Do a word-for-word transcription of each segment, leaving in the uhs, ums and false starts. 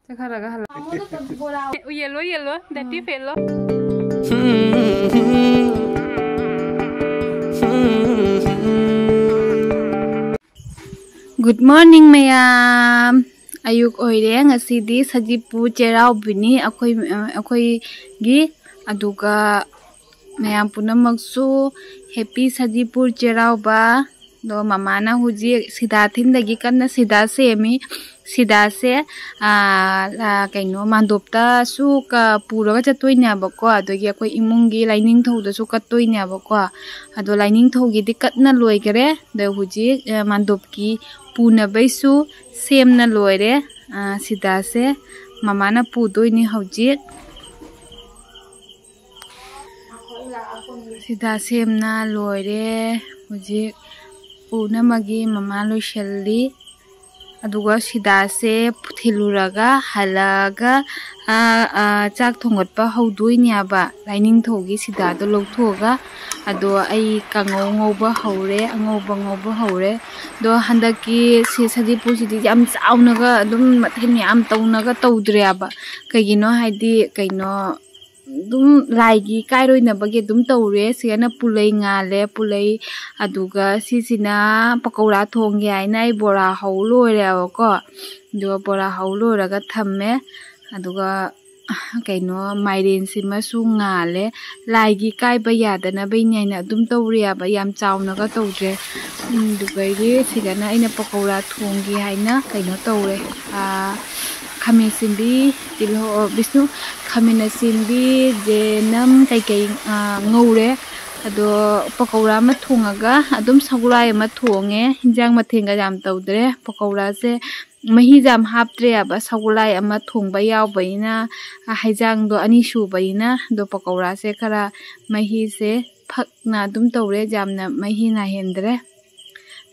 ꯆꯠꯈ꯭ꯔꯒ ꯍꯜꯂꯛ꯫ Yellow, yellow, dirty fellow꯫ Good morning, ꯃꯌꯥꯝ꯫ ꯑꯌꯨꯛ ꯑꯣꯏꯔꯦ, ꯉꯁꯤꯗꯤ ꯁꯖꯤꯕꯨ ꯆꯩꯔꯥꯎꯕꯅꯤ ꯑꯩꯈꯣꯏ, ꯑꯩꯈꯣꯏꯒꯤ꯫ ꯑꯗꯨꯒ ꯃꯌꯥꯝ ꯄꯨꯝꯅꯃꯛꯁꯨ happy ꯁꯖꯤꯕꯨ ꯆꯩꯔꯥꯎꯕ꯫ ꯑꯗꯣ ꯃꯃꯥꯅ ꯍꯧꯖꯤꯛ ꯁꯤꯗꯥ ꯊꯤꯟꯗꯒꯤ ꯀꯟꯅ ꯁꯤꯗꯥ ꯁꯦꯝꯃꯤ꯫ ꯁꯤꯗꯥꯁꯦ, ꯑꯥ, ꯑꯥ, ꯀꯩꯅꯣ, ꯃꯥꯟꯗꯣꯞꯇꯁꯨ ꯀ-, ꯄꯨꯔꯒ ꯆꯠꯇꯣꯏꯅꯦꯕꯀꯣ꯫ ꯑꯗꯒꯤ ꯑꯩꯈꯣꯏ ꯏꯃꯨꯡꯒꯤ ꯂꯥꯏꯅꯤꯡꯊꯧꯗꯁꯨ ꯀꯠꯇꯣꯏꯅꯦꯕꯀꯣ꯫ ꯑꯗꯣ ꯂꯥꯏꯅꯤꯡꯊꯧꯒꯤꯗꯤ ꯀꯠꯅ ꯂꯣꯏꯈꯔꯦ꯫ ꯑꯗꯣ ꯍꯧꯖꯤꯛ, ꯑ, ꯃꯥꯟꯗꯣꯞꯀꯤ ꯄꯨꯅꯕꯩꯁꯨ ꯁꯦꯝꯅ ꯂꯣꯏꯔꯦ꯫ ꯑ, ꯁꯤꯗꯥꯁꯦ ꯃꯃꯥꯅ ꯄꯨꯗꯣꯏꯅꯤ ꯍꯧꯖꯤꯛ꯫ ꯁꯤꯗꯥ ꯁꯦꯝꯅ ꯂꯣꯏꯔꯦ꯫ ꯍꯧꯖꯤꯛ ꯄꯨꯅꯕꯒꯤ ꯃꯃꯥ ꯂꯣꯏꯁꯤꯜꯂꯤ꯫ ꯑꯗꯨꯒ ꯁꯤꯗꯥꯁꯦ ꯊꯤꯜꯂꯨꯔꯒ ꯍꯜꯂꯛꯑꯒ, ꯑ, ꯑ, ꯆꯥꯛ ꯊꯣꯡꯒꯠꯄ ꯍꯧꯗꯣꯏꯅꯦꯕ, ꯂꯥꯏꯅꯤꯡꯊꯧꯒꯤ ꯁꯤꯗꯥꯗꯣ ꯂꯧꯊꯣꯛꯑꯒ꯫ ꯑꯗꯣ ꯑꯩ ꯀꯥꯡꯉꯧ ꯉꯧꯕ ꯍꯧꯔꯦ, ꯑꯉꯧꯕ ꯉꯧꯕ ꯍꯧꯔꯦ꯫ ꯑꯗꯣ ꯍꯟꯗꯛꯀꯤ ꯁꯤ ꯁꯖꯤꯕꯨꯁꯤꯗꯤ ꯌꯥꯝ ꯆꯥꯎꯅꯒ ꯑꯗꯨꯝ ꯃꯊꯦꯜ ꯃꯌꯥꯝ ꯇꯧꯅꯒ ꯇꯧꯗ꯭ꯔꯦꯕ꯫ ꯀꯩꯒꯤꯅꯣ ꯍꯥꯏꯗꯤ, ꯀꯩꯅꯣ, ꯑꯗꯨꯝ ꯂꯥꯏꯒꯤ ꯀꯥꯏꯔꯣꯏꯅꯕꯒꯤ ꯑꯗꯨꯝ ꯇꯧꯔꯦ꯫ ꯁꯤꯒꯅ ꯄꯨꯂꯩ ꯉꯥꯜꯂꯦ, ꯄꯨꯂꯩ꯫ ꯑꯗꯨꯒ ꯁꯤꯁꯤꯅ ꯄꯀꯧꯔꯥ ꯊꯣꯡꯒꯦ ꯍꯥꯏꯅ ꯑꯩ ꯕꯣꯔꯥ ꯍꯧ ꯂꯣꯏꯔꯦꯕꯀꯣ꯫ ꯑꯗꯨꯒ ꯕꯣꯔꯥ ꯍꯧ ꯂꯣꯏꯔꯒ ꯊꯝꯃꯦ꯫ ꯑꯗꯨꯒ ꯀꯩꯅꯣ, ꯃꯥꯏꯔꯦꯟꯁꯤꯃꯁꯨ ꯉꯥꯜꯂꯦ꯫ ꯂꯥꯏꯒꯤ ꯀꯥꯏꯕ ꯌꯥꯗꯅꯕꯩꯅꯦ ꯍꯥꯏꯅ ꯑꯗꯨꯝ ꯇꯧꯔꯤꯑꯕ, ꯌꯥꯝ ꯆꯥꯎꯅꯒ ꯇꯧꯗ꯭ꯔꯦ꯫ ꯎꯝ, ꯑꯗꯨꯗꯒꯤ ꯁꯤꯗꯅ ꯑꯩꯅ ꯄꯀꯧꯔꯥ ꯊꯣꯡꯒꯦ ꯍꯥꯏꯅ ꯀꯩꯅꯣ ꯇꯧꯔꯦ꯫ ꯑꯥ, ꯈꯥꯃꯦꯟ ꯑꯁꯤꯟꯕꯤ, ꯇꯤꯜꯍꯧ, ꯕꯤꯁꯅꯨ, ꯈꯥꯃꯦꯟ ꯑꯁꯤꯟꯕꯤ, ꯖꯦꯅꯝ, ꯀꯩꯀꯩ, ꯑꯥ, ꯉꯧꯔꯦ꯫ ꯑꯗꯣ ꯄꯀꯧꯔꯥ ꯑꯃ ꯊꯣꯡꯉꯒ ꯑꯗꯨꯝ ꯁꯒꯣꯜꯍꯋꯥꯏ ꯑꯃ ꯊꯣꯡꯉꯦ꯫ ꯍꯤꯟꯖꯥꯡ ꯃꯊꯦꯜꯒ ꯌꯥꯝ ꯇꯧꯗ꯭ꯔꯦ꯫ ꯄꯀꯧꯔꯥꯁꯦ ꯃꯍꯤꯁꯦ ꯌꯥꯝ ꯍꯥꯞꯇ꯭ꯔꯦꯕ꯫ ꯁꯒꯣꯜꯍꯋꯥꯏ ꯑꯃ ꯊꯣꯡꯕ ꯌꯥꯎꯕꯅꯤꯅ, ꯍꯩꯖꯥꯡꯗꯣ ꯑꯅꯤ ꯁꯨꯕꯅꯤꯅ꯫ ꯑꯗꯣ ꯄꯀꯧꯔꯥꯁꯦ ꯈꯔ ꯃꯍꯤꯁꯦ ꯐꯛꯅ ꯑꯗꯨꯝ ꯇꯧꯔꯦ, ꯌꯥꯝꯅ ꯃꯍꯤ ꯅꯥꯏꯍꯟꯗ꯭ꯔꯦ꯫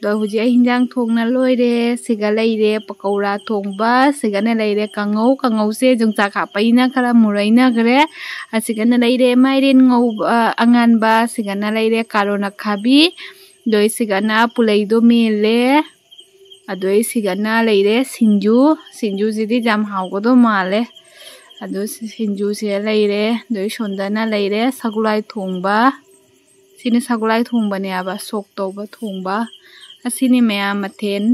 ꯑꯗꯣ ꯍꯧꯖꯤꯛ ꯑꯩ ꯍꯤꯟꯖꯥꯡ ꯊꯣꯡꯅ ꯂꯣꯏꯔꯦ꯫ ꯁꯤꯒ ꯂꯩꯔꯦ ꯄꯀꯧꯔꯥ ꯊꯣꯡꯕ, ꯁꯤꯒꯅ ꯂꯩꯔꯦ ꯀꯥꯡꯉꯧ, ꯀꯥꯡꯉꯧꯁꯦ ꯌꯣꯡꯆꯥꯛ ꯍꯥꯞꯄꯅꯤꯅ ꯈꯔ ꯃꯨꯔꯩꯅꯈ꯭ꯔꯦ꯫ ꯑꯁꯤꯒꯅ ꯂꯩꯔꯦ ꯃꯥꯏꯔꯦꯟ ꯉꯧꯕ, ꯑꯉꯥꯟꯕ, ꯁꯤꯒꯅ ꯂꯩꯔꯦ ꯀꯥꯔꯣꯟ ꯑꯈꯥꯕꯤ, ꯑꯗꯣ ꯁꯤꯒꯅ ꯄꯨꯂꯩꯗꯣ ꯃꯦꯜꯂꯦ꯫ ꯑꯗꯨꯗꯩ ꯁꯤꯗꯅ ꯂꯩꯔꯦ ꯁꯤꯡꯖꯨ꯫ ꯁꯤꯡꯖꯨꯁꯤꯗꯤ ꯌꯥꯝ ꯍꯥꯎꯒꯗꯧ ꯃꯥꯜꯂꯦ꯫ ꯑꯗꯨ ꯁꯤ-, ꯁꯤꯡꯖꯨꯁꯦ ꯂꯩꯔꯦ꯫ ꯑꯗꯨꯗꯩ ꯁꯣꯝꯗꯅ ꯂꯩꯔꯦ ꯁꯒꯣꯜꯍꯋꯥꯏ ꯊꯣꯡꯕ꯫ ꯁꯤꯅ ꯁꯒꯣꯜꯍꯋꯥꯏ ꯊꯣꯡꯕꯅꯦꯕ, ꯁꯣꯛ ꯇꯧꯕ ꯊꯣꯡꯕ꯫ ꯑꯁꯤꯅꯤ ꯃꯌꯥꯝ ꯃꯊꯦꯜ꯫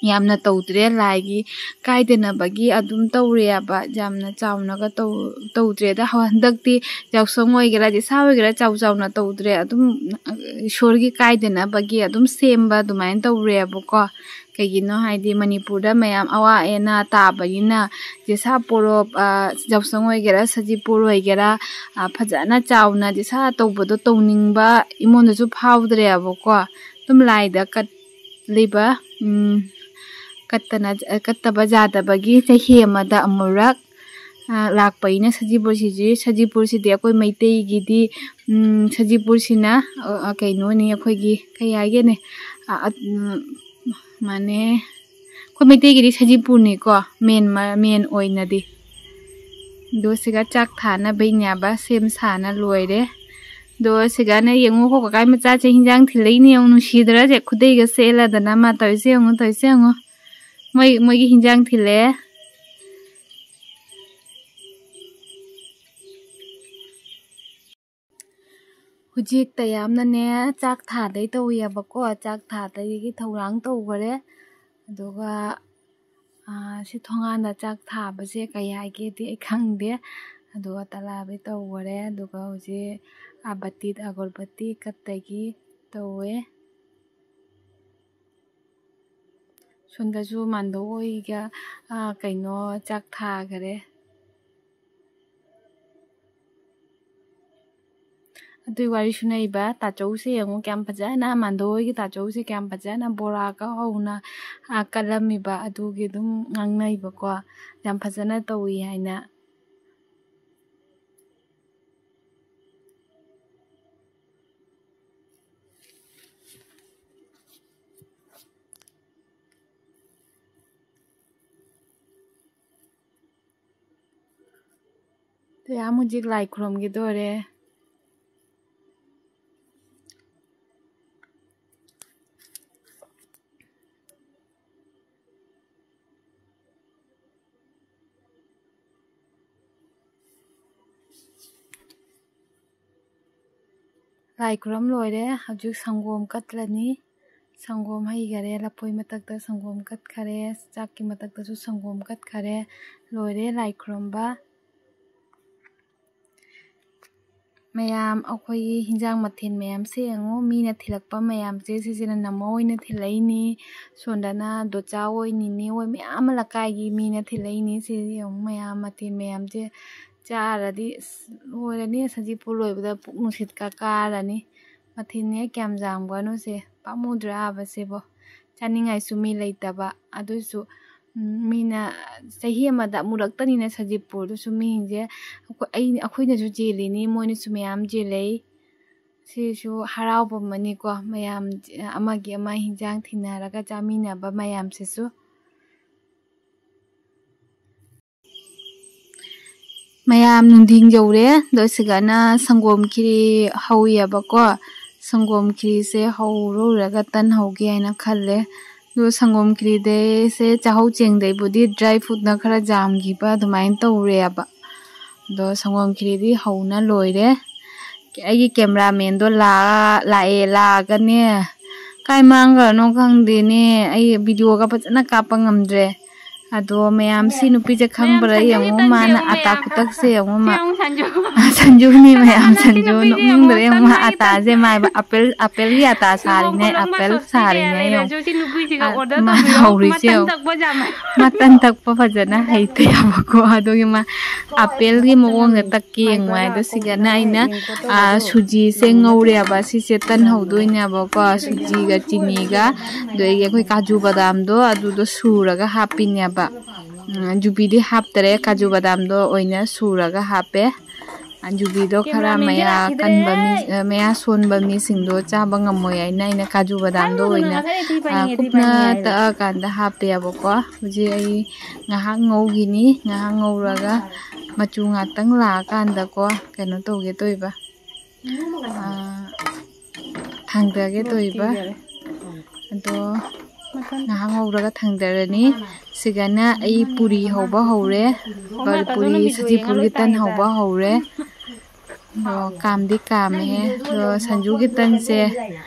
ꯌꯥꯝꯅ ꯇꯧꯗ꯭ꯔꯦ, ꯂꯥꯏꯒꯤ ꯀꯥꯏꯗꯅꯕꯒꯤ ꯑꯗꯨꯝ ꯇꯧꯔꯦꯕ꯫ ꯌꯥꯝꯅ ꯆꯥꯎꯅꯒ ꯇꯧ-, ꯇꯧꯗ꯭ꯔꯦꯗ꯫ ꯍ-, ꯍꯟꯗꯛꯇꯤ ꯌꯥꯎꯁꯪ ꯑꯣꯏꯒꯦꯔꯥ, ꯖꯤꯁꯥ ꯑꯣꯏꯒꯦꯔꯥ, ꯆꯥꯎ ꯆꯥꯎꯅ ꯇꯧꯗ꯭ꯔꯦ꯫ ꯑꯗꯨꯝ, ꯑ, ꯏꯁꯣꯔꯒꯤ ꯀꯥꯏꯗꯅꯕꯒꯤ ꯑꯗꯨꯝ ꯁꯦꯝꯕ ꯑꯗꯨꯃꯥꯏꯅ ꯇꯧꯔꯦꯕꯀꯣ꯫ ꯀꯩꯒꯤꯅꯣ ꯍꯥꯏꯗꯤ ꯃꯅꯤꯄꯨꯔꯗ ꯃꯌꯥꯝ ꯑꯋꯥ ꯑꯅꯥ ꯇꯥꯕꯅꯤꯅ, ꯖꯤꯁꯥ ꯄꯣꯔꯣꯞ, ꯑ, ꯌꯥꯎꯁꯪ ꯑꯣꯏꯒꯦꯔꯥ, ꯁꯖꯤꯕꯨ ꯑꯣꯏꯒꯦꯔꯥ, ꯑ, ꯐꯖꯅ ꯆꯥꯎꯅ ꯖꯤꯁꯥ ꯇꯧꯕꯗꯣ ꯇꯧꯅꯤꯡꯕ ꯏꯃꯣꯟꯗꯁꯨ ꯐꯥꯎꯗ꯭ꯔꯦꯕꯀꯣ꯫ ꯑꯗꯨꯝ ꯂꯥꯏꯗ ꯀꯠꯂꯤꯕ, ꯎꯝ, ꯀꯠꯇꯅ, ꯀꯠꯇꯕ ꯌꯥꯗꯕꯒꯤ ꯆꯍꯤ ꯑꯃꯗ ꯑꯃꯨꯔꯛ, ꯑ, ꯂꯥꯛꯄꯅꯤꯅ ꯁꯖꯤꯕꯨꯁꯤꯗꯤ, ꯁꯖꯤꯕꯨꯁꯤꯗꯤ ꯑꯩꯈꯣꯏ ꯃꯩꯇꯩꯒꯤꯗꯤ, ꯎꯝ, ꯁꯖꯤꯕꯨꯁꯤꯅ, ꯑ, ꯑ, ꯀꯩꯅꯣꯅꯤ, ꯑꯩꯈꯣꯏꯒꯤ ꯀꯩ ꯍꯥꯏꯒꯦꯅꯦ? ꯑ, ꯑ, ꯎꯝ, ꯃꯥꯅꯦ꯫ ꯑꯩꯈꯣꯏ ꯃꯩꯇꯩꯒꯤꯗꯤ ꯁꯖꯤꯕꯨꯅꯤꯀꯣ, ꯃꯦꯟ ꯃ-, ꯃꯦꯟ ꯑꯣꯏꯅꯗꯤ꯫ ꯑꯗꯣ ꯁꯤꯒ ꯆꯥꯛ ꯊꯥꯅꯕ ꯏꯅꯦꯕ ꯁꯦꯝ ꯁꯥꯅ ꯂꯣꯏꯔꯦ꯫ ꯑꯗꯣ ꯁꯤꯒꯅ ꯌꯦꯡꯉꯨ, ꯑꯩꯈꯣꯏ ꯀꯀꯥꯏ ꯃꯆꯥꯁꯦ ꯍꯤꯟꯖꯥꯡ ꯊꯤꯜꯂꯛꯏꯅꯦ ꯌꯦꯡꯉꯨ, ꯅꯨꯡꯁꯤꯗ꯭ꯔꯥ ꯁꯦ? ꯈꯨꯗꯩꯒ ꯁꯦꯠꯂꯗꯅ ꯃꯥ ꯇꯧꯔꯤꯁꯦ ꯌꯦꯡꯉꯨ, ꯇꯧꯔꯤꯁꯦ ꯌꯦꯡꯉꯨ꯫ ꯃꯣꯏ, ꯃꯣꯏꯒꯤ ꯍꯤꯟꯖꯥꯡ ꯊꯤꯜꯂꯛꯑꯦ꯫ ꯍꯧꯖꯤꯛ ꯇꯌꯥꯝꯅꯅꯦ ꯆꯥꯛ ꯊꯥꯗꯩ ꯇꯧꯔꯤꯑꯕꯀꯣ꯫ ꯆꯥꯛ ꯊꯥꯗꯩꯒꯤ ꯊꯧꯔꯥꯡ ꯇꯧꯈꯔꯦ꯫ ꯑꯗꯨꯒ, ꯑꯥ, ꯁꯤ ꯊꯣꯡꯒꯥꯟꯗ ꯆꯥꯛ ꯊꯥꯕꯁꯦ ꯀꯩ ꯍꯥꯏꯒꯦꯗꯤ ꯑꯩ ꯈꯪꯗꯦ꯫ ꯑꯗꯨꯒ ꯇꯂꯥꯕꯤ ꯇꯧꯈꯔꯦ꯫ ꯑꯗꯨꯒ ꯍꯧꯖꯤꯛ, ꯑꯥ, ꯕꯇꯤ ꯑꯒꯔꯕꯇꯤ ꯀꯠꯇꯒꯤ ꯇꯧꯋꯦ꯫ ꯁꯣꯝꯗꯁꯨ ꯃꯥꯟꯗꯣ ꯍꯣꯏꯒ, ꯑꯥ, ꯀꯩꯅꯣ ꯆꯥꯛ ꯊꯥꯈꯔꯦ꯫ ꯑꯗꯨꯏ ꯋꯥꯔꯤꯁꯨ ꯅꯩꯕ ꯇꯥꯆꯧꯁꯦ ꯌꯦꯡꯉꯨ, ꯀꯌꯥꯝ ꯐꯖꯅ, ꯃꯥꯟꯗꯣ ꯍꯣꯏꯒꯤ ꯇꯥꯆꯧꯁꯦ ꯀꯌꯥꯝ ꯐꯖꯅ ꯕꯣꯔꯥꯒ ꯍꯧꯅ, ꯑꯥ, ꯀꯠꯂꯝꯃꯤꯕ ꯑꯗꯨꯒꯤ ꯑꯗꯨꯝ ꯉꯥꯡꯅꯩꯕꯀꯣ, ꯌꯥꯝ ꯐꯖꯅ ꯇꯧꯏ ꯍꯥꯏꯅ꯫ ꯇꯌꯥꯝ ꯍꯧꯖꯤꯛ ꯂꯥꯏ ꯈꯨꯔꯨꯝꯈꯤꯗꯣꯔꯦ꯫ ꯂꯥꯏ ꯈꯨꯔꯨꯝ ꯂꯣꯏꯔꯦ꯫ ꯍꯧꯖꯤꯛ ꯁꯪꯒꯣꯝ ꯀꯠꯂꯅꯤ꯫ ꯁꯪꯒꯣꯝ ꯍꯩꯈꯔꯦ, ꯂꯐꯣꯏ ꯃꯊꯛꯇ ꯁꯪꯒꯣꯝ ꯀꯠꯈꯔꯦ, ꯆꯥꯛꯀꯤ ꯃꯊꯛꯇꯁꯨ ꯁꯪꯒꯣꯝ ꯀꯠꯈꯔꯦ꯫ ꯂꯣꯏꯔꯦ ꯂꯥꯏ ꯈꯨꯔꯨꯝꯕ꯫ ꯃꯌꯥꯝ, ꯑꯩꯈꯣꯏꯒꯤ ꯍꯤꯟꯖꯥꯡ ꯃꯊꯦꯜ ꯃꯌꯥꯝꯁꯦ ꯌꯦꯡꯉꯣ꯫ ꯃꯤꯅ ꯊꯤꯜꯂꯛꯄ ꯃꯌꯥꯝꯁꯦ, ꯁꯤꯁꯤꯅ ꯅꯝꯃ ꯑꯣꯏꯅ ꯊꯤꯜꯂꯛꯏꯅꯤ꯫ ꯁꯣꯝꯗꯅ ꯗꯣꯆꯥ ꯍꯣꯏ, ꯅꯤꯅꯦ ꯍꯣꯏ, ꯃꯌꯥꯝ ꯑꯃ ꯂꯩꯀꯥꯏꯒꯤ ꯃꯤꯅ ꯊꯤꯜꯂꯛꯏꯅꯤ꯫ ꯁꯤ ꯌꯦꯡꯉꯣ, ꯃꯌꯥꯝ ꯃꯊꯦꯜ ꯃꯌꯥꯝꯁꯦ ꯆꯥꯔꯗꯤ ꯑꯁ ꯂꯣꯏꯔꯅꯤ꯫ ꯁꯖꯤꯄꯨ ꯂꯣꯏꯕꯗ ꯄꯨꯛ ꯅꯨꯡꯁꯤꯠꯀ ꯀꯥꯔꯅꯤ꯫ ꯃꯊꯦꯜꯅꯦ ꯀꯌꯥꯝ ꯌꯥꯝꯕꯅꯣ ꯁꯦ, ꯄꯥꯝꯃꯨꯗ꯭ꯔꯥ ꯍꯥꯏꯕꯁꯤꯕꯣ? ꯆꯥꯅꯤꯡꯉꯥꯏꯁꯨ ꯃꯤ ꯂꯩꯇꯕ꯫ ꯑꯗꯨꯁꯨ, ꯎꯝ, ꯃꯤꯅ ꯆꯍꯤ ꯑꯃꯗ ꯑꯃꯨꯔꯛꯇꯅꯤꯅ ꯁꯖꯤꯄꯨꯔꯗꯨꯁꯨ ꯃꯤꯁꯤꯡꯁꯦ ꯑꯩꯈꯣꯏ-, ꯑꯩ-, ꯑꯩꯈꯣꯏꯅꯁꯨ ꯆꯦꯜꯂꯤꯅꯤ, ꯃꯣꯏꯅꯁꯨ ꯃꯌꯥꯝ ꯆꯦꯜꯂꯤ꯫ ꯁꯤꯁꯨ ꯍꯔꯥꯎꯕ ꯑꯃꯅꯤꯀꯣ, ꯃꯌꯥꯝ ꯑꯃꯒꯤ ꯑꯃ ꯍꯤꯟꯖꯥꯡ ꯊꯤꯟꯅꯔꯒ ꯆꯥꯃꯤꯟꯅꯕ ꯃꯌꯥꯝꯁꯤꯁꯨ꯫ ꯃꯌꯥꯝ ꯅꯨꯡꯊꯤꯟ ꯌꯧꯔꯦ꯫ ꯑꯗꯣ ꯁꯤꯒꯅ ꯁꯪꯒꯣꯝ ꯈꯤꯔꯤ ꯍꯧꯏꯌꯦꯕꯀꯣ꯫ ꯁꯪꯒꯣꯝ ꯈꯤꯔꯤꯁꯦ ꯍꯧꯔꯨꯔꯒ ꯇꯟ ꯍꯧꯒꯦ ꯍꯥꯏꯅ ꯈꯜꯂꯦ꯫ ꯑꯗꯣ ꯁꯪꯒꯣꯝ ꯈꯤꯔꯤꯗꯩꯁꯦ ꯆꯥꯛꯍꯧ ꯆꯦꯡꯗꯩꯕꯨꯗꯤ dry fruitꯅ ꯈꯔ ꯌꯥꯝꯈꯤꯕ ꯑꯗꯨꯃꯥꯏꯅ ꯇꯧꯔꯦꯕ꯫ ꯑꯗꯣ ꯁꯪꯒꯣꯝ ꯈꯤꯔꯤꯗꯤ ꯍꯧꯅ ꯂꯣꯏꯔꯦ꯫ ꯑꯩꯒꯤ cameramanꯗꯣ ꯂꯥꯛ-, ꯂꯥꯛꯑꯦ, ꯂꯥꯛꯑꯒꯅꯦ, ꯀꯥꯏ ꯃꯥꯡꯈ꯭ꯔꯅꯣ ꯈꯪꯗꯦꯅꯦ꯫ ꯑꯩ videoꯒ ꯐꯖꯅ ꯀꯥꯞꯄ ꯉꯝꯗ꯭ꯔꯦ꯫ ꯑꯗꯣ ꯃꯌꯥꯝ, ꯁꯤ ꯅꯨꯄꯤꯁꯦ ꯈꯪꯕ꯭ꯔꯥ ꯌꯦꯡꯉꯨ, ꯃꯥꯅ ꯑꯇꯥ ꯈꯨꯇꯛꯁꯦ ꯌꯦꯡꯉꯨ, ꯃꯥ꯫ ꯁꯟꯖꯨ꯫ ꯑꯥ, ꯁꯟꯖꯨꯅꯤ, ꯃꯌꯥꯝ, ꯁꯟꯖꯨ ꯅꯣꯛꯅꯤꯡꯗ꯭ꯔꯦ ꯌꯦꯡꯉꯨ, ꯃꯥ ꯑꯇꯥꯁꯦ, ꯃꯥ ꯍꯥꯏꯕ apple, appleꯒꯤ ꯑꯇꯥ ꯁꯥꯔꯤꯅꯦ, apple ꯁꯥꯔꯤꯅꯦ ꯌꯦꯡꯉꯨ꯫ ꯃꯥ ꯍꯧꯔꯤꯁꯦ ꯌꯦꯡꯉꯨ꯫ ꯃꯥ ꯇꯟ ꯇꯛꯄ ꯐꯖꯅ ꯍꯩꯇꯦ ꯍꯥꯏꯕꯀꯣ, ꯑꯗꯨꯒꯤ ꯃꯥ appleꯒꯤ ꯃꯑꯣꯡꯗ ꯇꯛꯀꯦ ꯌꯦꯡꯉꯨ ꯍꯥꯏꯗꯣ꯫ ꯁꯤꯒꯅ ꯑꯩꯅ, ꯑꯥ, ꯁꯨꯖꯤꯁꯦ ꯉꯧꯔꯦꯕ, ꯁꯤꯁꯦ ꯇꯟ ꯍꯧꯗꯣꯏꯅꯦꯕꯀꯣ, ꯁꯨꯖꯤꯒ ꯆꯤꯅꯤꯒ꯫ ꯑꯗꯒꯤ ꯑꯩꯈꯣꯏ ꯀꯥꯖꯨ ꯕꯗꯥꯝꯗꯣ ꯑꯗꯨꯗꯣ ꯁꯨꯔꯒ ꯍꯥꯞꯄꯤꯅꯦꯕ꯫ ꯎꯝ, ꯌꯨꯕꯤꯗꯤ ꯍꯥꯞꯇꯔꯦ, ꯀꯥꯖꯨ ꯕꯗꯥꯝꯗꯣ ꯑꯣꯏꯅ ꯁꯨꯔꯒ ꯍꯥꯞꯄꯦ꯫ ꯌꯨꯕꯤꯗꯣ ꯈꯔ ꯃꯌꯥ ꯀꯟꯕ ꯃꯤ, ꯑ, ꯃꯌꯥ ꯁꯣꯟꯕ ꯃꯤꯁꯤꯡꯗꯣ ꯆꯥꯕ ꯉꯝꯃꯣꯏ ꯍꯥꯏꯅ ꯑꯩꯅ ꯀꯥꯖꯨ ꯕꯗꯥꯝꯗꯣ ꯑꯣꯏꯅ, ꯑ, ꯀꯨꯞꯅ ꯇꯛꯑꯀꯥꯟꯗ ꯍꯥꯞꯄꯦꯕꯀꯣ꯫ ꯍꯧꯖꯤꯛ ꯑꯩ ꯉꯥꯏꯍꯥꯛ ꯉꯧꯈꯤꯅꯤ꯫ ꯉꯥꯏꯍꯥꯛ ꯉꯧꯔꯒ ꯃꯆꯨ ꯉꯥꯛꯇꯪ ꯂꯥꯛꯑꯀꯥꯟꯗꯀꯣ, ꯀꯩꯅꯣ ꯇꯧꯒꯦ ꯇꯧꯏꯕ꯫ ꯑꯥ, ꯊꯥꯡꯗꯒꯦ ꯇꯧꯏꯕ꯫ ꯑꯗꯣ ꯉꯥꯏꯍꯥꯛ ꯉꯧꯔꯒ ꯊꯥꯡꯗꯔꯅꯤ꯫ ꯁꯤꯒꯅ ꯑꯩ ꯄꯨꯔꯤ ꯍꯧꯕ ꯍꯧꯔꯦ꯫ ꯄꯨꯔꯤ, ꯁꯖꯤꯄꯨꯔꯒꯤ ꯇꯟ ꯍꯧꯕ ꯍꯧꯔꯦ꯫ ꯑꯗꯣ ꯀꯥꯝꯗꯤ ꯀꯥꯝꯃꯦꯍꯦ꯫ ꯑꯗꯣ ꯁꯟꯖꯨꯒꯤ ꯇꯟꯁꯦ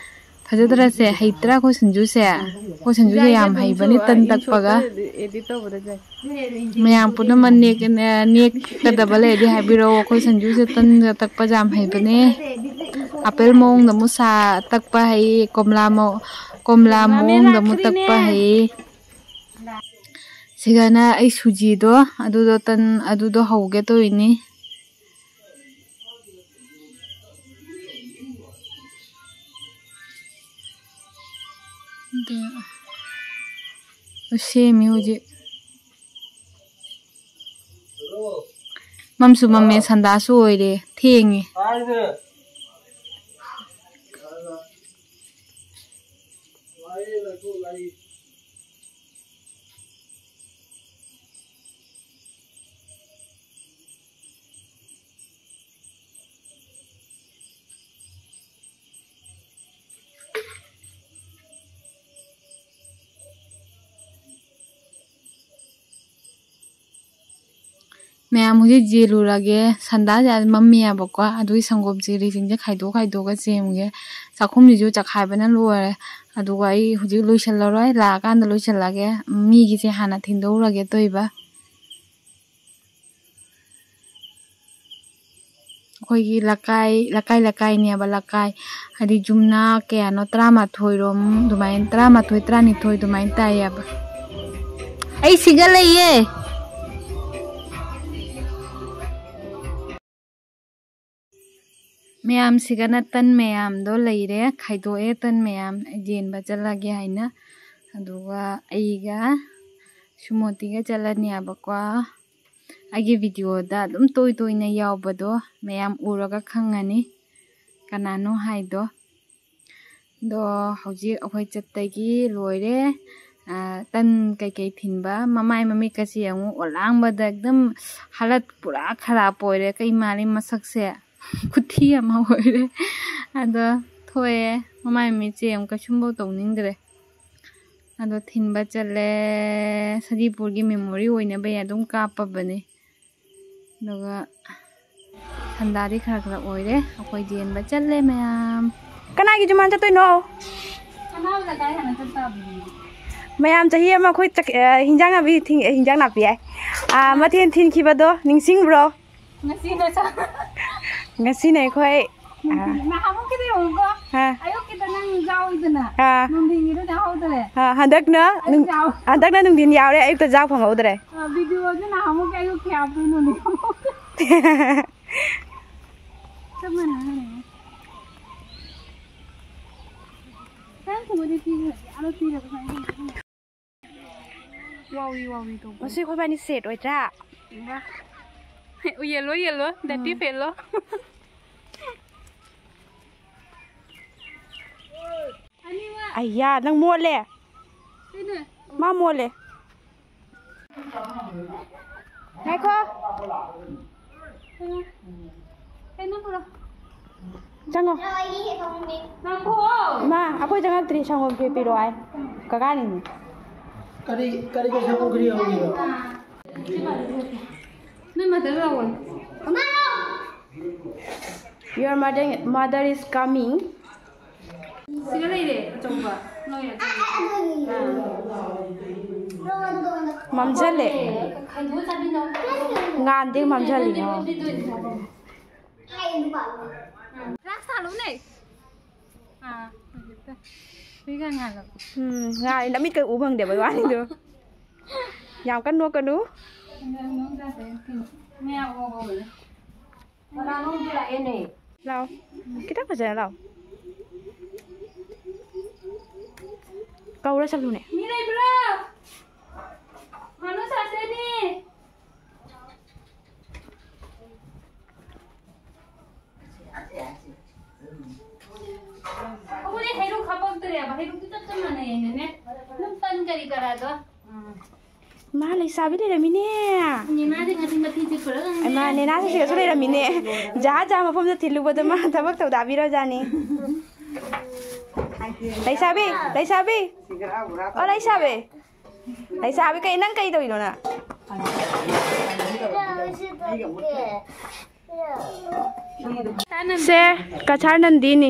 ꯐꯖꯗ꯭ꯔꯁꯦ? ꯍꯩꯇ꯭ꯔꯥ ꯑꯩꯈꯣꯏ ꯁꯟꯖꯨꯁꯦ? ꯑꯩꯈꯣꯏ ꯁꯟꯖꯨꯁꯦ ꯌꯥꯝ ꯍꯩꯕꯅꯤ ꯇꯟ ꯇꯛꯄꯒ꯫ ꯃꯌꯥꯝ ꯄꯨꯝꯅꯃꯛ ꯅꯦꯛ-, ꯅꯦꯛꯀꯗꯕ ꯂꯩꯔꯗꯤ ꯍꯥꯏꯕꯤꯔꯛꯑꯣ꯫ ꯑꯩꯈꯣꯏ ꯁꯟꯖꯨꯁꯦ ꯇꯟꯒ ꯇꯛꯄꯁꯦ ꯌꯥꯝ ꯍꯩꯕꯅꯦ꯫ ꯑꯄꯦꯜ ꯃꯑꯣꯡꯗ ꯑꯃꯨꯛ ꯁꯥ ꯇꯛꯄ ꯍꯩ, ꯀꯣꯝꯂꯥ ꯃꯑꯣ-, ꯀꯣꯝꯂꯥ ꯃꯑꯣꯡꯗ ꯑꯃꯨꯛ ꯇꯛꯄ ꯍꯩ꯫ ꯁꯤꯒꯅ ꯑꯩ ꯁꯨꯖꯤꯗꯣ, ꯑꯗꯨꯗꯣ ꯇꯟ, ꯑꯗꯨꯗꯣ ꯍꯧꯒꯦ ꯇꯧꯔꯤꯅꯤ꯫ ꯑꯗꯨ ꯁꯦꯝꯃꯤ ꯍꯧꯖꯤꯛ꯫ ꯃꯝꯁꯨ ꯃꯝꯃꯦ, ꯁꯟꯗꯥꯁꯨ ꯑꯣꯏꯔꯦ, ꯊꯦꯡꯉꯦ꯫ ꯃꯌꯥꯝ ꯍꯧꯖꯤꯛ ꯌꯦꯜꯂꯨꯔꯒꯦ꯫ ꯁꯟꯗꯥꯁꯦ ꯑꯥ ꯃꯝꯃꯦꯕꯀꯣ, ꯑꯗꯨꯒꯤ ꯁꯪꯒꯣꯝ ꯆꯦꯔꯤꯁꯤꯡꯁꯦ ꯈꯥꯏꯗꯣꯛ ꯈꯥꯏꯗꯣꯛꯑꯒ ꯁꯦꯝꯒꯦ꯫ ꯆꯥꯛꯈꯨꯝꯁꯤꯁꯨ ꯆꯈꯥꯏꯕꯅ ꯂꯣꯏꯔꯦ꯫ ꯑꯗꯨꯒ ꯑꯩ ꯍꯧꯖꯤꯛ ꯂꯣꯏꯁꯤꯜꯂꯔꯣꯏ, ꯂꯥꯛꯑꯀꯥꯟꯗ ꯂꯣꯏꯁꯤꯜꯂꯒꯦ꯫ ꯃꯤꯒꯤꯁꯦ ꯍꯥꯟꯅ ꯊꯤꯟꯗꯣꯛꯎꯔꯒꯦ ꯇꯧꯏꯕ꯫ ꯑꯩꯈꯣꯏꯒꯤ ꯂꯩꯀꯥꯏ, ꯂꯩꯀꯥꯏ ꯂꯩꯀꯥꯏꯅꯦꯕ, ꯂꯩꯀꯥꯏ ꯍꯥꯏꯗꯤ ꯌꯨꯝꯅꯥꯛ ꯀꯌꯥꯅꯣ, ꯇꯔꯥꯃꯥꯊꯣꯏꯔꯣꯝ ꯑꯗꯨꯃꯥꯏꯅ, ꯇꯔꯥꯃꯥꯊꯣꯏ, ꯇꯔꯥꯅꯤꯊꯣꯏ ꯑꯗꯨꯃꯥꯏꯅ ꯇꯥꯏꯌꯦꯕ꯫ ꯑꯩ ꯁꯤꯒ ꯂꯩꯌꯦ꯫ ꯃꯌꯥꯝꯁꯤꯒꯅ ꯇꯟ ꯃꯌꯥꯝꯗꯣ ꯂꯩꯔꯦ, ꯈꯥꯏꯗꯣꯛꯑꯦ ꯇꯟ ꯃꯌꯥꯝ꯫ ꯌꯦꯟꯕ ꯆꯠꯂꯒꯦ ꯍꯥꯏꯅ꯫ ꯑꯗꯨꯒ ꯑꯩꯒ ꯁꯨꯃꯣꯇꯤꯒ ꯆꯠꯂꯅꯦꯕꯀꯣ꯫ ꯑꯩꯒꯤ ꯚꯤꯗꯤꯑꯣꯗ ꯑꯗꯨꯝ ꯇꯣꯏ ꯇꯣꯏꯅ ꯌꯥꯎꯕꯗꯣ ꯃꯌꯥꯝ ꯎꯔꯒ ꯈꯪꯉꯅꯤ ꯀꯅꯥꯅꯣ ꯍꯥꯏꯗꯣ꯫ ꯑꯗꯣ ꯍꯧꯖꯤꯛ ꯑꯩꯈꯣꯏ ꯆꯠꯇꯒꯤ ꯂꯣꯏꯔꯦ꯫ ꯑꯥ, ꯇꯟ ꯀꯩꯀꯩ ꯊꯤꯟꯕ, ꯃꯃꯥꯏ ꯃꯃꯤꯠꯀꯁꯦ ꯌꯦꯡꯉꯨ, ꯑꯣꯂꯥꯡꯕꯗ ꯑꯗꯨꯝ ꯍꯥꯂꯠ ꯄꯨꯔꯥ ꯈꯔꯥꯞ ꯑꯣꯏꯔꯦ꯫ ꯀꯩ ꯃꯥꯜꯂꯤ ꯃꯁꯛꯁꯦ? ꯈꯨꯊꯤ ꯑꯃ ꯑꯣꯏꯔꯦ꯫ ꯑꯗꯣ ꯊꯣꯛꯑꯦ, ꯃꯃꯥꯏ ꯃꯃꯤꯠꯁꯦ ꯌꯦꯡꯉꯨ, ꯀꯩꯁꯨꯝꯐꯥꯎ ꯇꯧꯅꯤꯡꯗ꯭ꯔꯦ꯫ ꯑꯗꯣ ꯊꯤꯟꯕ ꯆꯠꯂꯦ꯫ ꯁꯖꯤꯄꯨꯔꯒꯤ ꯃꯦꯃꯣꯔꯤ ꯑꯣꯏꯅꯕ ꯑꯩ ꯑꯗꯨꯝ ꯀꯥꯞꯄꯕꯅꯦ꯫ ꯑꯗꯨꯒ ꯁꯟꯗꯥꯗꯤ ꯈꯔ ꯈꯔ ꯑꯣꯏꯔꯦ꯫ ꯑꯩꯈꯣꯏ ꯌꯦꯟꯕ ꯆꯠꯂꯦ ꯃꯌꯥꯝ꯫ ꯀꯅꯥꯒꯤ ꯖꯨꯃꯥꯟ ꯆꯠꯇꯣꯏꯅꯣ? ꯁꯅꯥꯍꯣꯏ ꯂꯩꯀꯥꯏ ꯍꯥꯟꯅ ꯆꯠ ꯇꯥꯕꯅꯤ꯫ ꯃꯌꯥꯝ ꯆꯍꯤ ꯑꯃ ꯑꯩꯈꯣꯏ ꯆꯥꯛ-, ꯑ, ꯍꯤꯟꯖꯥꯡ ꯅꯥꯄꯤ ꯊꯤꯟ-, ꯍꯤꯟꯖꯥꯡ ꯅꯥꯄꯤ ꯍꯥꯏ꯫ ꯑ, ꯃꯊꯦꯜ ꯊꯤꯟꯈꯤꯕꯗꯣ ꯅꯤꯡꯁꯤꯡꯕ꯭ꯔꯣ? ꯉꯁꯤꯅ ꯆꯥ-, ꯉꯁꯤꯅ ꯑꯩꯈꯣꯏ, ꯑ, ꯅꯍꯥꯟꯃꯨꯛꯀꯤꯗꯣ ꯌꯦꯡꯉꯨꯀꯣ꯫ ꯑ꯫ ꯑꯌꯨꯛꯀꯤꯗ ꯅꯪ ꯌꯥꯎꯏꯗꯅ, ꯑ꯫ ꯅꯨꯡꯊꯤꯟꯒꯤꯗꯣ ꯌꯥꯎꯍꯧꯗ꯭ꯔꯦ꯫ ꯑ, ꯍꯟꯗꯛꯅ ꯑꯌꯨꯛ ꯅꯨꯡ-, ꯌꯥꯎ-, ꯍꯟꯗꯛꯅ ꯅꯨꯡꯊꯤꯟ ꯌꯥꯎꯔꯦ, ꯑꯌꯨꯛꯇ ꯆꯥꯛ ꯐꯪꯍꯧꯗ꯭ꯔꯦ꯫ ꯑ, ꯚꯤꯗꯤꯑꯣꯁꯨ ꯅꯍꯥꯟꯃꯨꯛꯀꯤ ꯑꯌꯨꯛꯀꯤ ꯍꯥꯞꯄꯗꯣ ꯅꯨꯡꯊꯤꯟ ꯌꯥꯎꯍꯧꯗ꯭ꯔꯦ꯫ ꯆꯞ ꯃꯥꯟꯅꯔꯦ꯫ ꯅꯪ ꯊꯨꯝꯕꯗꯤ ꯄꯤꯈ꯭ꯔꯗꯤ, ꯑꯗꯣ ꯄꯤꯔꯒ ꯁꯨꯃꯥꯏꯅ ꯊꯝꯕ꯫ ꯋꯥꯎꯔꯤ ꯋꯥꯎꯔꯤ ꯇꯧꯕ꯫ ꯃꯁꯤ ꯑꯩꯈꯣꯏꯕꯥꯅꯤ ꯁꯦꯠ ꯑꯣꯏꯗ꯭ꯔꯥ? ꯏꯃꯥ꯫ ꯌꯦꯜꯂꯣ, ꯌꯦꯜꯂꯣ, ꯗꯇꯤ ꯎꯝ꯫ ꯐꯦꯜꯂꯣ꯫ ꯑꯅꯤꯃꯛ꯫ ꯑꯩꯌꯥ, ꯅꯪ ꯃꯣꯠꯂꯦ꯫ ꯀꯩꯅꯣ? ꯃꯥ ꯃꯣꯠꯂꯦ꯫ ꯉꯥꯏꯈꯣ꯫ ꯀꯩꯅꯣ ꯄꯨꯔꯛꯑꯣ꯫ ꯆꯪꯉꯣ꯫ ꯉꯥꯏꯈꯣ꯫ ꯏꯃꯥ, ꯑꯩꯈꯣꯏ ꯆꯪꯉꯛꯇ꯭ꯔꯤ, ꯁꯪꯒꯣꯝ ꯈꯦꯔ ꯄꯤꯔꯛꯑꯣ ꯍꯥꯏ꯫ ꯀꯀꯥꯅꯤꯅꯦ꯫ ꯀꯔꯤ, ꯀꯔꯤ, ꯀꯔꯤ ꯁꯪꯒꯣꯝ ꯈꯦꯔ ꯍꯧꯔꯤꯕ? ꯅꯣꯏ ꯃꯗꯔ ꯂꯥꯛꯑꯣ꯫ Your mother, mother is coming. ꯁꯤꯒ ꯂꯩꯔꯦ, ꯑꯆꯧꯕ꯫ ꯅꯣꯏ ꯑꯆꯧꯕ꯫ ꯑꯥ꯫ ꯃꯝꯖꯜꯂꯦ꯫ ꯈꯥꯏꯗꯣꯛꯑ ꯆꯥꯕꯤꯅꯣ꯫ ꯉꯥꯟꯗꯦ, ꯃꯝꯖꯜꯂꯤꯉꯣ꯫ ꯔꯥꯛꯁ ꯊꯥꯜꯂꯨꯅꯦ꯫ ꯑꯥ, ꯍꯧꯖꯤꯛꯇ꯫ ꯁꯤꯒ ꯉꯥꯜꯂꯣ꯫ ꯎꯝ, ꯉꯥꯜꯂꯤ꯫ ꯅꯃꯤꯠꯀ ꯎ ꯐꯪꯗꯦꯕ ꯋꯥꯅꯤꯗꯣ꯫ ꯌꯥꯝ ꯀꯟꯅ ꯅꯣꯛꯀꯅꯨ꯫ ꯃꯌꯥꯝ ꯉꯧꯕ ꯍꯧꯔꯦ꯫ ꯂꯥꯛꯑꯣ꯫ ꯈꯤꯇꯪ ꯐꯖꯅ ꯂꯥꯛꯑꯣ꯫ ꯀꯧꯔ ꯆꯠꯂꯨꯅꯦ꯫ ꯃꯤ ꯂꯩꯕ꯭ꯔꯣ? ꯃꯅꯨ ꯁꯥꯁꯦꯅꯦ꯫ ꯑꯩꯈꯣꯏꯗꯤ ꯍꯩꯔꯨꯛ ꯍꯥꯄꯛꯇ꯭ꯔꯦꯕ꯫ ꯍꯩꯔꯨꯛꯇꯤ ꯆꯞ ꯆꯞ ꯃꯥꯟꯅꯩꯌꯦꯅꯦ꯫ ꯑꯗꯨꯝ ꯇꯟ ꯀꯔꯤ ꯀꯔꯥꯗꯣ꯫ ꯃꯥ ꯂꯩꯁꯥꯕꯤ ꯂꯩꯔꯝꯃꯤꯅꯦ꯫ ꯅꯦꯅꯥꯗꯤ ꯉꯁꯤ ꯃꯊꯤ ꯆꯤꯠꯄ꯭ꯔꯥ ꯈꯪꯗꯦ꯫ ꯏꯃꯥ, ꯅꯦꯅꯥ ꯁꯤꯗꯁꯨ ꯂꯩꯔꯝꯃꯤꯅꯦ꯫ ꯖꯍꯥ ꯖꯍꯥ ꯃꯐꯝꯗ ꯊꯤꯜꯂꯨꯕꯗ ꯃꯥ ꯊꯕꯛ ꯇꯧꯗꯥꯕꯤꯔꯣꯖꯥꯠꯅꯤ꯫ ꯂꯩꯁꯥꯕꯤ, ꯂꯩꯁꯥꯕꯤ꯫ ꯑꯣ, ꯂꯩꯁꯥꯕꯤ꯫ ꯂꯩꯁꯥꯕꯤ, ꯀꯩ, ꯅꯪ ꯀꯩ ꯇꯧꯔꯤꯅꯣ ꯅꯪ? ꯁꯦ, ꯀꯁꯥꯔ ꯅꯟꯗꯤꯅꯤ꯫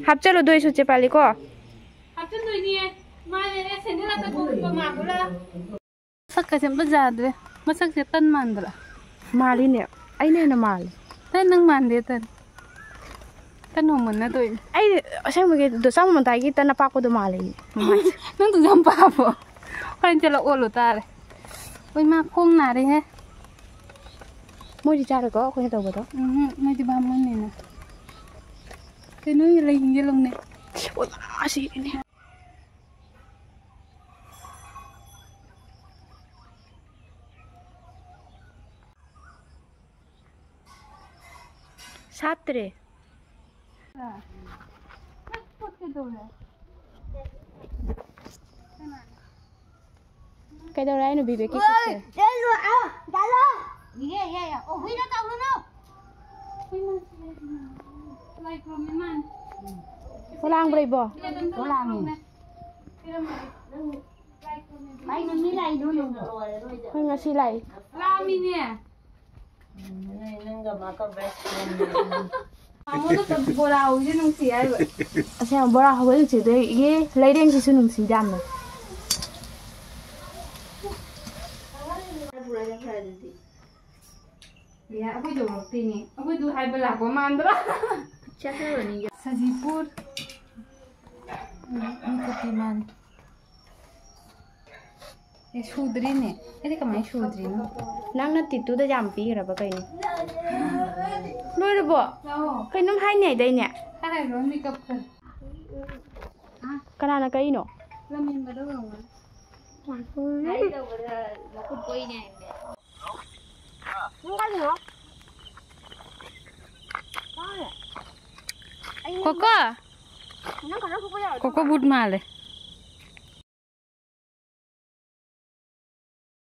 ꯍꯥꯞꯆꯜꯂꯨꯗꯣꯏꯁꯨ ꯆꯦ ꯄꯥꯜꯂꯤꯀꯣ꯫ ꯍꯥꯞꯆꯟꯗꯣꯏꯅꯤꯌꯦ꯫ ꯃꯥꯅꯦ, ꯁꯦꯟꯗꯜ ꯑꯇ ꯈꯣꯡꯕ ꯃꯥꯟꯕ꯭ꯔꯥ? ꯁꯛꯀꯁꯦ ꯑꯝꯇ ꯌꯥꯗ꯭ꯔꯦ꯫ ꯃꯁꯛꯁꯦ ꯇꯟ ꯃꯥꯟꯗ꯭ꯔꯥ? ꯃꯥꯜꯂꯤꯅꯦ꯫ ꯑꯩꯅ ꯍꯦꯟꯅ ꯃꯥꯜꯂꯤ꯫ ꯇꯟ ꯅꯪ ꯃꯥꯟꯗꯦ, ꯇꯟ꯫ ꯇꯟ ꯍꯣꯡꯃꯟꯅꯗꯣꯏꯅꯤ꯫ ꯑꯩ ꯑꯁꯦꯡꯕꯒꯤ ꯗꯣꯁꯥ ꯃꯃꯟꯇꯥꯏꯒꯤ ꯇꯟ ꯑꯄꯥꯛꯄꯗꯣ ꯃꯥꯜꯂꯦ꯫ ꯃꯃꯥꯏꯁꯦ꯫ ꯅꯪꯗꯨꯁꯨ ꯌꯥꯝ ꯄꯥꯕꯣ? ꯍꯣꯔꯦꯟ ꯆꯠꯂ ꯑꯣꯜꯂꯨ ꯇꯥꯔꯦ꯫ ꯍꯣꯏ, ꯃꯥ ꯈꯣꯡ ꯅꯥꯔꯦꯍꯦ꯫ ꯃꯣꯏꯗꯤ ꯆꯥꯔꯣꯏꯀꯣ ꯑꯩꯈꯣꯏꯅ ꯇꯧꯕꯗꯣ? ꯎꯝ, ꯃꯣꯏꯗꯤ ꯕꯥꯃꯣꯟꯅꯤꯅ꯫ ꯀꯩꯅꯣ, ꯂꯩ ꯌꯦꯡꯒꯦ ꯂꯧꯅꯦ꯫ ꯑꯣ, ꯃꯥ ꯁꯤꯔꯦꯅꯦ꯫ ꯁꯥꯠꯇ꯭ꯔꯦ꯫ ꯀꯩꯗꯧꯔꯦ ꯍꯥꯏꯅꯣ, ꯕꯤꯕꯦꯛꯀꯤ ꯈꯨꯠꯁꯦ? ꯄꯣꯂꯥꯡꯕ꯭ꯔꯣ ꯏꯕꯣ? ꯄꯣꯂꯥꯡꯉꯤ꯫ ꯀꯩꯅꯣ ꯃꯤ ꯂꯥꯛꯏꯗꯨ ꯅꯪꯕꯣ? ꯑꯩꯈꯣꯏ ꯉꯁꯤ ꯂꯥꯛꯏ꯫ ꯂꯥꯛꯑꯝꯃꯤꯅꯦ꯫ ꯅꯪꯒ ꯃꯥꯒ best friend꯫ ꯃꯉꯣꯟꯗ ꯕꯣꯔꯥ ꯍꯧꯕꯁꯦ ꯅꯨꯡꯁꯤ ꯍꯥꯏꯕ꯫ ꯑꯁꯦꯡꯕ ꯕꯣꯔꯥ ꯍꯧꯕ ꯅꯨꯡꯁꯤꯗꯣꯏ ꯏꯒꯤ ꯂꯩꯔꯦꯡꯁꯤꯁꯨ ꯅꯨꯡꯁꯤ ꯌꯥꯝꯅ꯫ ꯑꯦ, ꯑꯩꯈꯣꯏꯗ ꯎꯔꯛꯇꯦꯅꯦ꯫ ꯑꯩꯈꯣꯏꯗꯨ ꯍꯥꯏꯕ ꯂꯥꯛꯄ ꯃꯥꯟꯗ꯭ꯔꯣ? ꯆꯠꯈ꯭ꯔꯕꯅꯤ꯫ ꯁꯖꯤꯄꯨꯔ꯫ ꯎꯝ, ꯃꯤꯀꯞꯇꯤ ꯃꯥꯅꯤ꯫ ꯑꯦ, ꯁꯨꯗ꯭ꯔꯤꯅꯦ꯫ ꯑꯩꯗꯤ ꯀꯃꯥꯏꯅ ꯁꯨꯗ꯭ꯔꯤꯅꯣ? ꯅꯪꯅ ꯇꯤꯠꯇꯨꯗ ꯌꯥꯝ ꯄꯤꯈ꯭ꯔꯕ ꯀꯩꯅꯣ? ꯂꯣꯏꯔꯕꯣ? ꯂꯥꯛꯑꯣ꯫ ꯀꯩꯅꯣꯝ ꯍꯥꯏꯅꯤ ꯍꯥꯏꯗꯥꯏꯅꯦ? ꯍꯥꯏꯔꯣ, ꯃꯤꯀꯞ ꯈꯔ꯫ ꯀꯅꯥꯅ ꯀꯛꯏꯅꯣ? ꯂꯝꯍꯦꯟꯕꯗꯣ ꯑꯣꯏꯔꯝꯒꯅꯤ꯫ ꯍꯥꯏ ꯇꯧꯕꯗ ꯃꯈꯨꯠ ꯀꯣꯏꯅꯦ ꯍꯥꯏꯕꯅꯦ꯫ ꯅꯪ ꯀꯥꯏꯗꯅꯣ? ꯀꯣꯀꯣ! ꯅꯪ ꯈꯔ ꯊꯣꯛꯄ ꯌꯥꯔꯣꯏꯗ꯭ꯔꯣ? ꯀꯣꯀꯣ ꯕꯨꯠ ꯃꯥꯜꯂꯦ꯫